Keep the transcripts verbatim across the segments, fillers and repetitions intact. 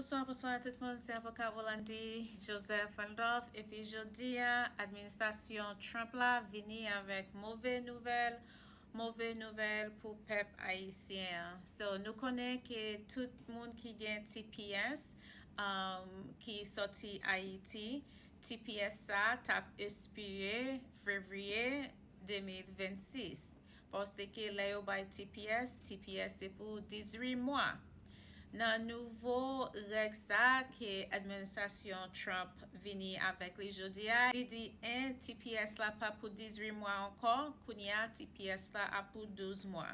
Bonswa, bonswa tout moun, se avoka Rolandi Joseph Randolph, epi jodi a, administrasyon Trump la vini avèk move nouvèl, move nouvèl pou pèp ayisyen an. So, nou konnen ke tout moun ki gen T P S, um, ki sòti Ayiti, T P S sa t ap ekspire fevriye de mil vennsis. Paske lè yo bay T P S, T P S se pou dizuit mwa. Nan nouvo règ sa ke administrasyon Trump vini avèk li jodi a, li di en, T P S la pa pou dizuit mwa ankò, kounye a T P S la ap pou douz mwa.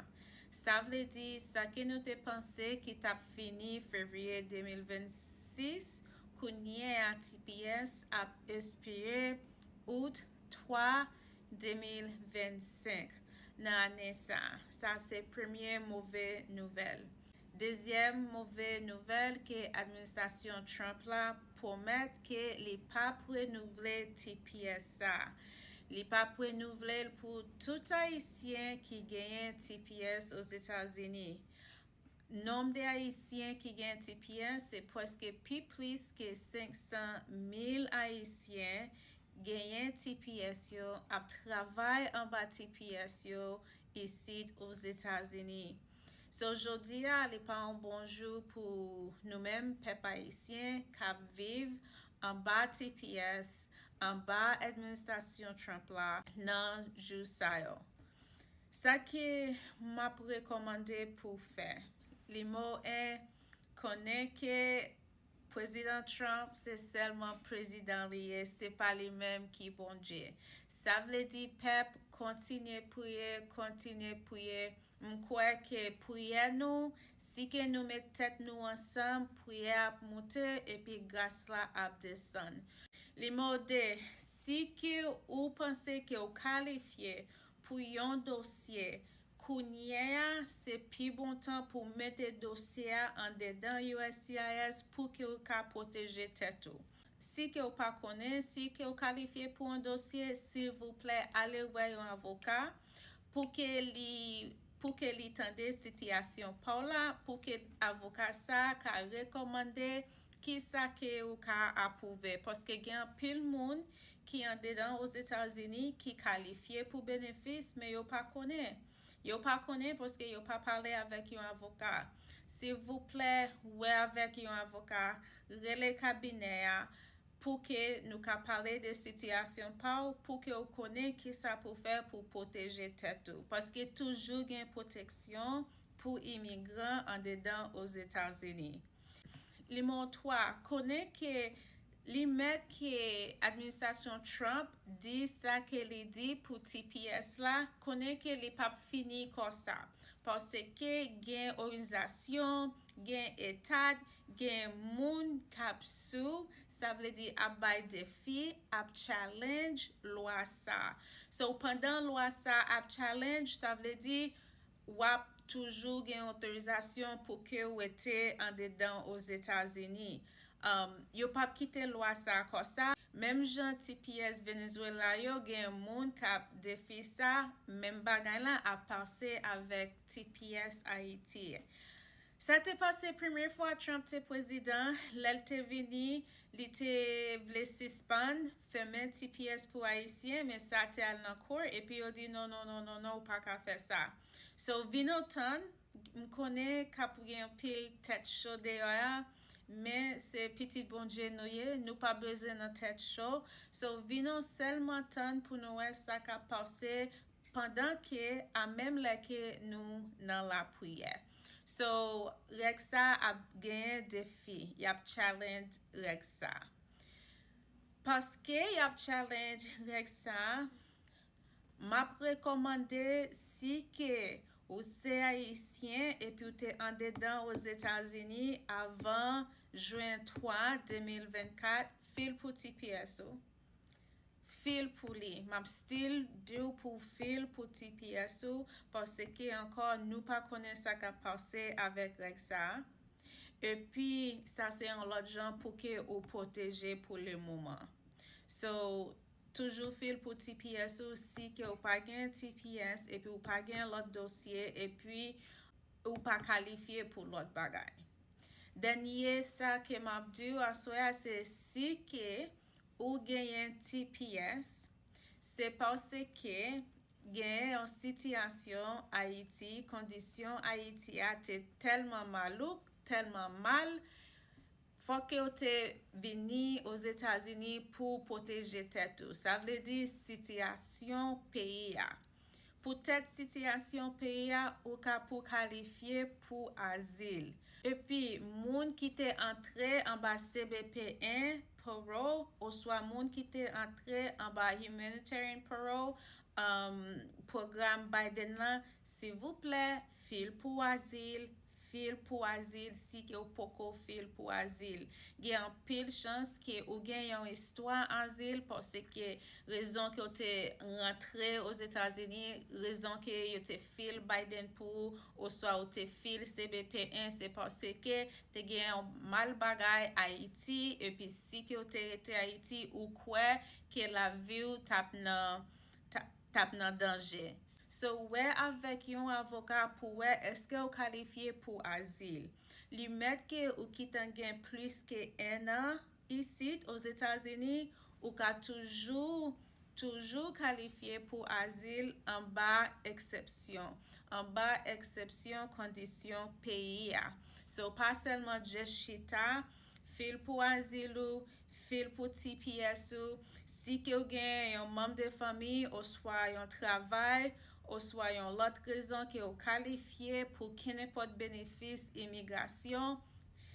Sa vle di, sa ke nou te panse ki t ap fini fevriye de mil vennsis, kounye a T P S ap ekspire out twa de mil vennsenk nan ane sa. Sa se premye move nouvèl. Dezyèm move nouvèl ke administrasyon Trump la pwomèt ke li p ap renouvle T P S sa. Li p ap renouvle l pou tout Ayisyen ki genyen T P S Ozetazini. Nonb de Ayisyen ki gen T P S se prèske pi plis ke senk san mil Ayisyen genyen T P S yo, ap travay anba T P S yo isit Ozetazini. So, jodi a, li pa yon bon jou pou nou menm pèp ayisyen k ap viv anba T P S, anba administrasyon Trump la, nan jou sa yo. Sa ke m ap rekòmande pou fè, nimewo en, konnen ke Prezidan Trump se sèlman prezidan li ye, se pa li menm ki Bondye. Sa vle di pèp, kontinye priye, kontinye priye. M kwè ke priyè nou, si ke nou met tèt nou ansanm, priyè ap moute epi gras la ap desann. Nimewo de, si ke ou panse ke ou kalifye pou yon dosye, kounye a se pi bon tan pou mete dosye a andedan U S C I S pou ke ou ka pwoteje tèt ou. Si ke ou pa konnen, si ke ou kalifye pou yon dosye, silvouplè, ale wè yon avoka pou ke li, pou ke li tande sitiyasyon pa w la, pou ke avoka sa a ka rekòmande kisa ke ou ka apwouve. Paske gen anpil moun ki andedan Ozetazini ki kalifye pou benefis, men yo pa konnen. Yo pa konnen paske yo pa pale avèk yon avoka. Silvouplè, wè avèk yon avoka, rele kabinè a pou ke nou ka pale de sitiyasyon pa w, pou ke w konnen kisa pou fè pou pwoteje tèt ou. Paske toujou gen pwoteksyon pou imigran andedan Ozetazini. Nimewo twa, konnen ke li mèt ke administrasyon Trump di sa ke li di pou T P S la, konnen ke li p ap fini konsa. Paske gen òganizasyon, gen eta, gen moun k ap sou, sa vle di ap bay defi, ap challenge lwa sa. So, pandan lwa sa ap challenge, sa vle di w ap toujou gen otorizasyon pou ke w rete andedan Ozetazini. Um, yo p ap kite lwa sa konsa. Menm jan T P S Venezuela yo, gen moun k ap defi sa, menm bagay la ap pase avèk T P S Ayiti. Sa te pase premye fwa Trump te prezidan, lè l te vini, li te vle sispann fèmen T P S pou Ayisyen, men sa te al nan court, epi yo di, "Non, non, non, non, non, ou pa ka fè sa." So, vin nou tann, m konnen k ap gen anpil tèt cho deyò a, men se pitit Bondye nou ye, nou pa bezwen nan tèt cho. So, vin nou sèlman tann pou nou wè sa k ap pase pandan ke, a menm lè ke nou nan lapriyè. So, règ sa ap genyen defi, y ap challenge règ sa. Paske y ap challenge règ sa, m ap rekòmande si ke ou se Ayisyen epi w te andedan Ozetazini avan jen twa de mil vennkat, fil pou T P S ou. Fil pou li. M ap still di w pou w fil pou T P S ou, paske ankò, nou pa konnen sa k ap pase avèk règ sa a. Epi, sa se yon lòt jan pou ke ou pwoteje pou le moman. So, toujou fil pou T P S ou si ke ou pa gen T P S, epi ou pa gen lòt dosye, epi ou pa kalifye pou lòt bagay. Dènye sa ke m ap di w aswè a, se si ke ou genyen T P S, se paske genyen yon sitiyasyon Ayiti, kondisyon Ayiti a te tèlman malouk, tèlman mal, fòk ke w te vini Ozetazini pou pwoteje tèt ou. Sa vle di sitiyasyon peyi a. Poutèt sitiyasyon peyi a, ou ka pou kalifye pou azil. Epi, moun ki te antre anba C B P en parole, oswa moun ki te antre anba humanitarian parole, um, pwogram Biden lan, silvouplè, fil pou azil, fil pou azil si ke w poko fil pou azil. Gen anpil chans ke ou gen yon istwa azil paske rezon ke w te rantre Ozetazini, rezon ke yo te fil Biden pou ou, oswa ou te fil C B P en, se paske te gen yon mal bagay Ayiti, epi si ke w te rete Ayiti, ou kwè ke lavi w t ap nan, t ap, t ap nan danje. So, wè avèk yon avoka pou wè èske w kalifye pou azil. Limèt ke ou kitan gen plis ke en an isit Ozetazini, ou ka toujou, toujou kalifye pou azil anba eksepsyon, anba eksepsyon kondisyon peyi a. So, pa sèlman just chita, fil pou azil ou, fil pou T P S ou, si ke w gen yon manm de fanmi, oswa yon travay, oswa yon lòt rezon ke w kalifye pou kenenpòt benefis imigrasyon,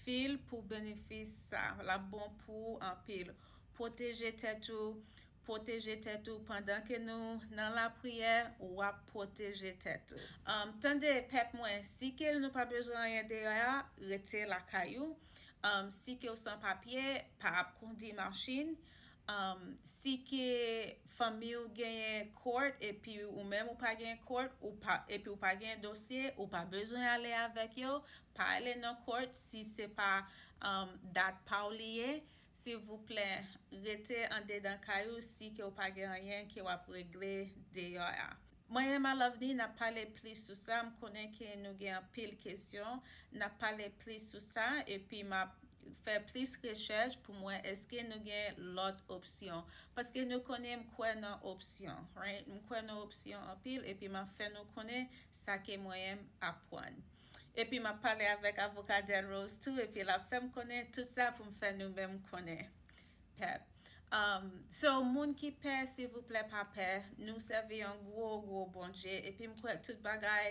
fil pou benefis sa. L ap bon pou ou anpil. Pwoteje tèt ou, pwoteje tèt ou pandan ke nou nan lapriyè, w ap pwoteje tèt ou. Um, tande, pèp mwen, si ke nou pa bezwen anyen deyò a, rete lakay ou. Um, si ke w san papye, pa ap kondi machin. Um, si ke fanmi w genyen court epi ou menm ou pa gen court, ou pa, epi ou pa gen dosye, ou pa bezwen ale avèk yo, pa ale nan court si se pa, um, dat pa w li ye. Silvouplè, rete andedan kay ou si ke w pa gen anyen ke w ap regle deyò a. Mwen e Malovni, n ap pale plis sou sa. M konnen ke nou gen anpil kesyon. N ap pale plis sou sa, epi m ap fè plis rechèch pou m wè èske nou gen lòt opsyon. Paske nou konnen m kwè nan opsyon, right? M kwè nan opsyon anpil, epi m ap fè nou konnen sa ke mwen menm aprann. Epi m ap pale avèk avoka Delrose tou, epi l ap fè m konnen tout sa pou m fè nou menm konnen. Pèp. Um, so, moun ki pè, silvouplè, pa pè. Nou sèvi yon gwo, gwo Bondye. Epi m kwè tout bagay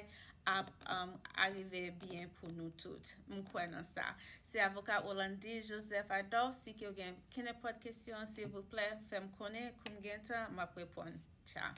ap, um, arive byen pou nou tout. M kwè nan sa. Se avoka Orlandy Joseph Adolphe. Si ke w gen kenenpòt kesyon, silvouplè, fè m konnen. Kou m gen tan, m ap reponn. Tchao.